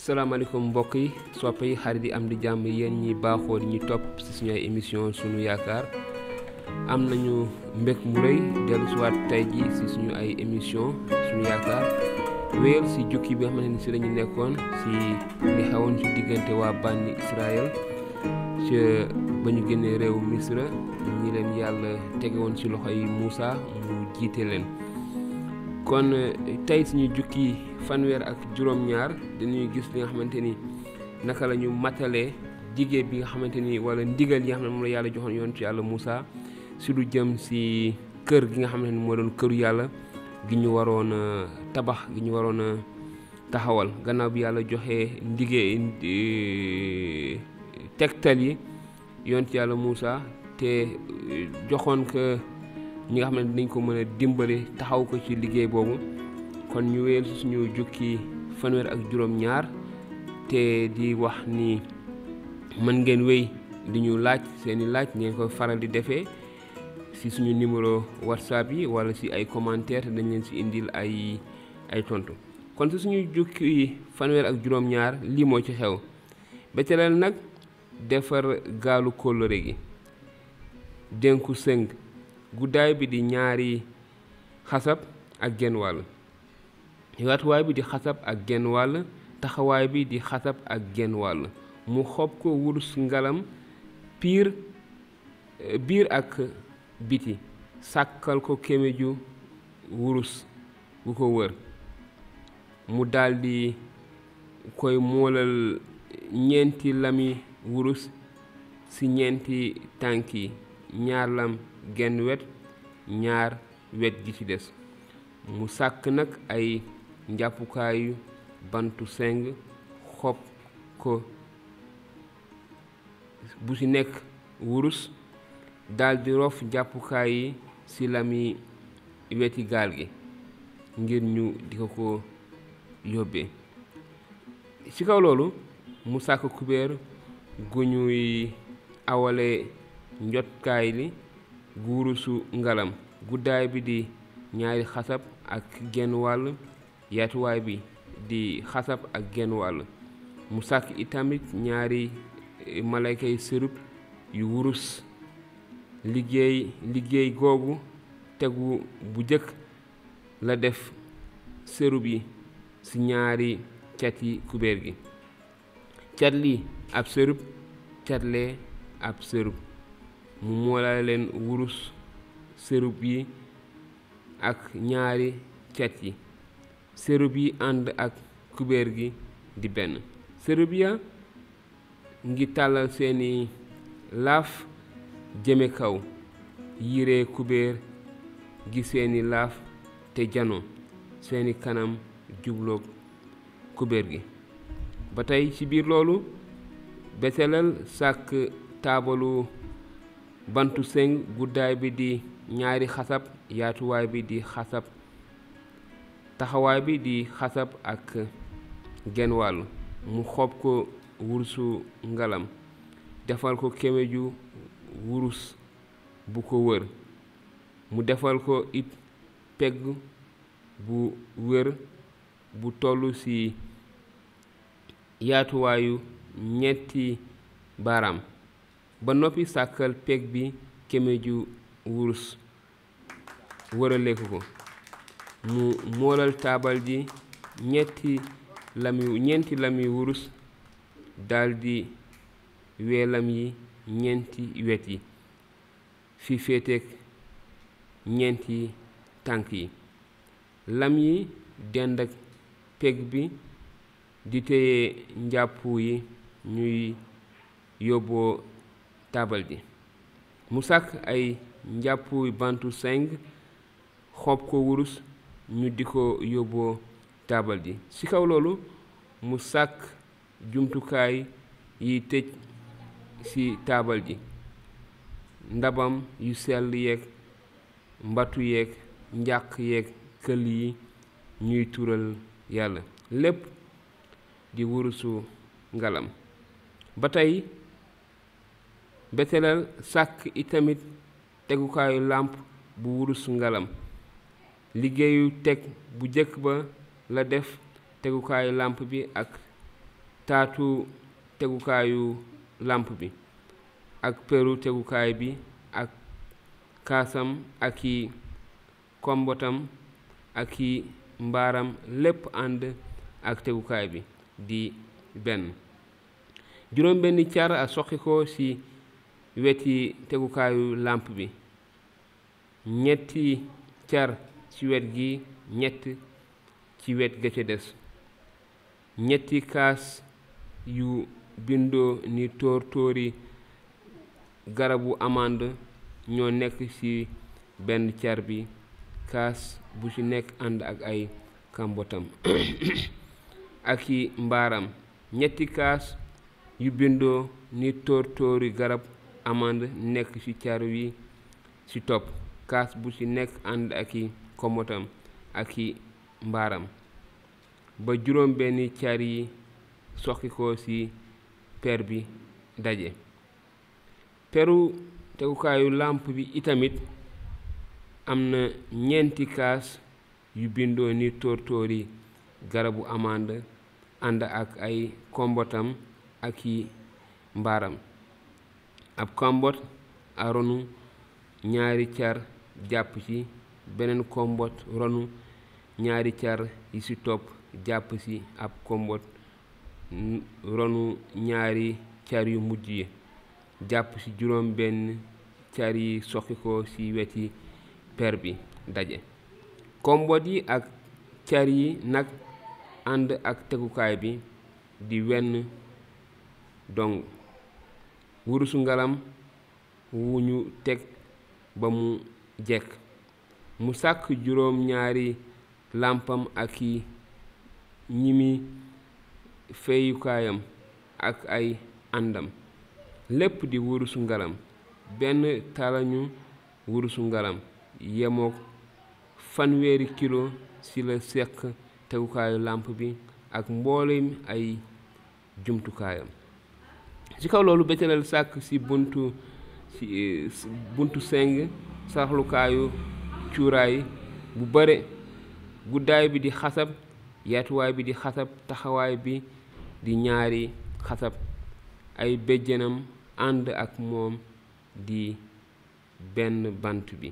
salaamaaleykum mbokk yi soppe yi xarit yi am di jàmm yéen ñi baaxoo ñi topp ci suñu ay émission sunu yaakaar am nañu mbég mu rëy dellu si waat tey ji ci suñu ay émission sunu yaakaar wéyal ci jukki bi nga xamante ni ci lañu nekkoon ci li xewoon ci diggante waa bànni Israël ci ba ñu génnee réew Misra ñi leen yàlla tege woon ci loxo yi Muusa mu jiite leen kon tey suñu jukki fanweer ak juróom-ñaar dañuy gis li nga xamante ni naka la ñu matalee digée bi nga xamante ni wala ndigal yi nga xam ne moom la yàlla joxoon yoon ci yàlla Muusa si lu jëm si kër gi nga xam ne moo doon këru yàlla gi ñu waroon a tabax gi ñu waroon a taxawal gannaaw bi yàlla joxee tegtal yi yoon ci yàlla Muusa te joxoon ko ñi nga xam ne dinañ ko mën a dimbali taxaw ko ci liggéey boobu kon ñu wéyal suñu jukki fanweer ak juróom-ñaar te di wax ni mën ngeen wéy di ñu laaj seeni laaj ngeen ko faral di defee ci suñu numéro WhatsApp yi wala ci ay commentaire dañ leen ci indil ay tontu kon ci suñu jukki fanweer ak juróom-ñaar lii moo ci xew Besalel nag defar gaalu kóllëre gi dénku séng guddaay bi di ñaari xasab ak genn-wàll yaatuwaay bi di xasab ak genn-wàll taxawaay bi di xasab ak genn-wàll mu xoob ko wurus ngalam biir ak biti sàkkal ko kéméju wurus bu ko wër mu daldi koy móolal ñeenti lami wurus ci ñeenti tànk yi ñaar lam genn wet ñaar wet gi ci des mu sàkk nag ay njàppukaayu bantu séng xoob ko bu ci nekk wurus daldi rof njàppukaay yi ci lami weti gaal gi ngir ñu di ko yóbbee ci kaw loolu mu sàkk kubéer gu ñuy awale njotkaay li wurusu ngalam guddaay bi di ñaari xasab ak genn-wàll yaatuwaay bi di xasab ak genn-wàll mu sàkk itamit ñaari malaykay sërub yu wurus liggéey googu tegu bu jëkk la def sërub yi ci ñaari cati kubéer gi cat li ab sërub catlee ab sërub mu móolal leen wurus sërub yi ak ñaari cat yi sërub yi ànd ak kubéer gi di benn sërub ya ngi tàllal seeni laaf jëme kaw yire kubéer gi seeni laaf te jano seeni kanam jubloog kubéer gi ba tey ci biir loolu Besalel sàkk taabalu bantu séng guddaay bi di ñaari xasab yaatuwaay bi di xasab taxawaay bi di xasab ak genn-wàll mu xoob ko wurusu ngalam defal ko kéméju wurus bu ko wër mu defal ko it pegg bu wër bu tollu ci yaatuwaayu ñetti baaraam ba noppi sàkkal pegg bi kéméju wurus wërale ko mu móolal taabal ji ñeenti lami wurus daldi weelam yi ñeenti wet yi fi féeteek ñeenti tànk yi lam yi dend ak pegg bi di téye njàppu yi ñuy yóbboo taabal ji mu sàkk ay njàppuy bantu séng xoob ko wurus ñu di ko yóbboo taabal ji ci kaw loolu mu sàkk jumtukaay yi tëj ci taabal ji ndabam yu sell yeeg mbatu yeeg njàq yeeg këll yi ñuy tural yàlla lépp di wurusu ngalam ba tey Besalel sàkk itamit tegukaayu làmp bu wurusu ngalam liggéeyu teg bu jëkk ba la def tegukaayu làmp bi ak taatu tegukaayu làmp bi ak peru tegukaay bi ak kaasam ak i kombotam ak i mbaaram lépp ànd ak tegukaay bi di benn. juróom benni car a soqi ko ci weti tegukaayu làmp bi, ñetti car ci wet gi, ñett ci wet ga ca des. ñetti kaas yu bindoo ni tóor-tóori garabu amande ñoo nekk ci benn car bi, kaas bu ci nekk ànd ak ay kambotam ak i mbaaram. ñetti kaas yu bindoo ni tóor-tóori garab amande nekk ci car wi ci topp, kaas bu ci nekk ànd ak i kombotam ak i mbaaram, ba juróom benni car yi soqi ko ci per bi daje. peru tegukaayu làmp bi itamit am na ñeenti kaas yu bindoo ni tóor-tóori garabu amande ànd ak ay kombotam ak i mbaaram. ab kombot a ronu ñaari car jàpp ci, beneen kombot ronu ñaari car yi ci topp jàpp ci, ab kombot ronu ñaari car yu mujj yi jàpp ci, juróom benn car yi soqi ko ci weti per bi daje. kombot yi ak car yi nag ànd ak tegukaay bi di wenn dong. wurusu ngalam wu ñu teg ba mu jekk. mu sàkk juróom ñaari làmpam ak i ñimi feyukaayam ak ay àndam, lépp di wurusu ngalam. benn talañu wurusu ngalam yemook fanweeri kilo ci la sekk tegukaayu làmp bi ak mboolem ay jumtukaayam. ci kaw loolu Besalel sàkk ci buntu séng saraxlukaayu cuuraay bu bare. guddaay bi di xasab, yaatuwaay bi di xasab, taxawaay bi di ñaari xasab, ay béjjénam ànd ak moom di benn bant bi.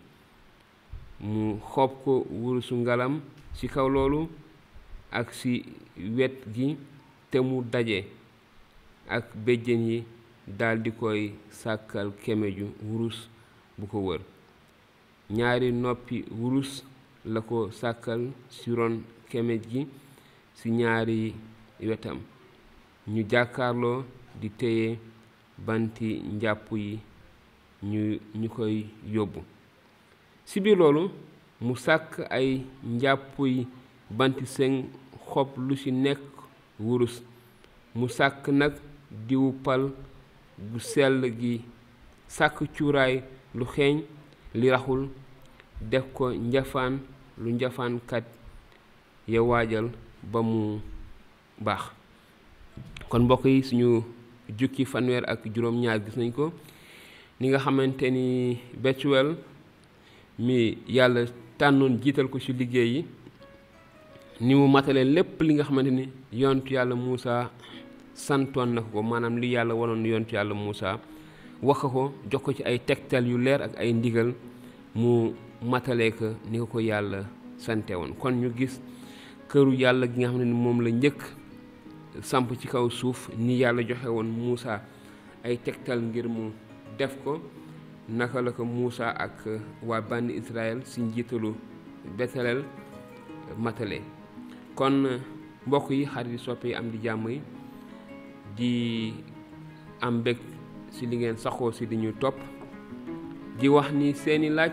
mu xoob ko wurusu ngalam ci kaw loolu ak ci wet gi te mu daje ak béjjén yi, daldi koy sàkkal kéméju wurus bu ko wër. ñaari noppi wurus la ko sàkkal ci ron kéméj gi ci ñaari wetam, ñu jàkkaarloo di téye banti njàppuy ñu koy yóbbu. ci biir loolu mu sàkk ay njàppuy banti séng xob lu ci nekk wurus. mu sàkk nag diwu pal gu sell gi, sàkk cuuraay lu xeeñ li raxul, def ko njafaan lu njafaankat ya waajal ba mu baax. kon mbokk yi, suñu jukki fanweer ak juróom-ñaar gis nañ ko ni nga xamante ni Besalel mi yàlla tànnoon jiital ko ci liggéey yi, ni mu matale lépp li nga xamante ni yontu yàlla Muusa santoon na ko, maanaam li yàlla wanoon yontu yàlla Muusa wax ko, jox ko ci ay tegtal yu leer ak ay ndigal, mu matale ko ni ko yàlla sante woon. kon ñu gis këru yàlla gi nga xam ne moom la njëkk samp ci kaw suuf, ni yàlla joxe woon Muusa ay tegtal ngir mu def ko, naka la ko Muusa ak waa bànni Israël ci njiitalu Besalel matale. kon mbokk yi, xarit yi, soppe yi, am di jàmm yi, di am mbég ci li ngeen saxoo ci di ñu topp, di wax ni seeni laaj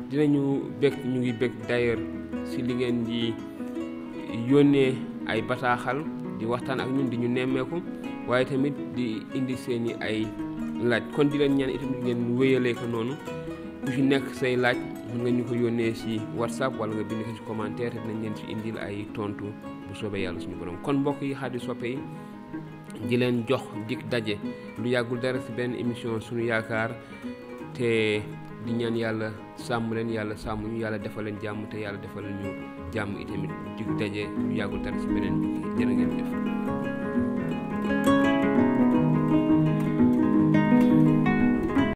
dinañu bég, ñu ngi bég d'ailleurs ci li ngeen di yónnee ay bataaxal di waxtaan ak ñun, di ñu nemmeeku, waaye tamit di indi seeni ay laaj. kon di leen ñaan itamit ngeen wéyalee ko noonu. ku ci nekk say laaj mën nga ñu ko yónnee ci WhatsApp wala nga bind ko ci commentaire, te dinañ leen ci indil ay tontu bu soobee yàlla suñu borom. kon mbokk yi, xarit soppe yi, di leen jox dig daje lu yàggul dara ci benn émission suñu yaakaar, te di ñaan yàlla sàmm leen, yàlla sàmm ñu, yàlla defal leen jàmm, te yàlla defal ñu jàmm itamit. dig daje lu yàggul dara ci beneen jukki. jërë ngeen jëf.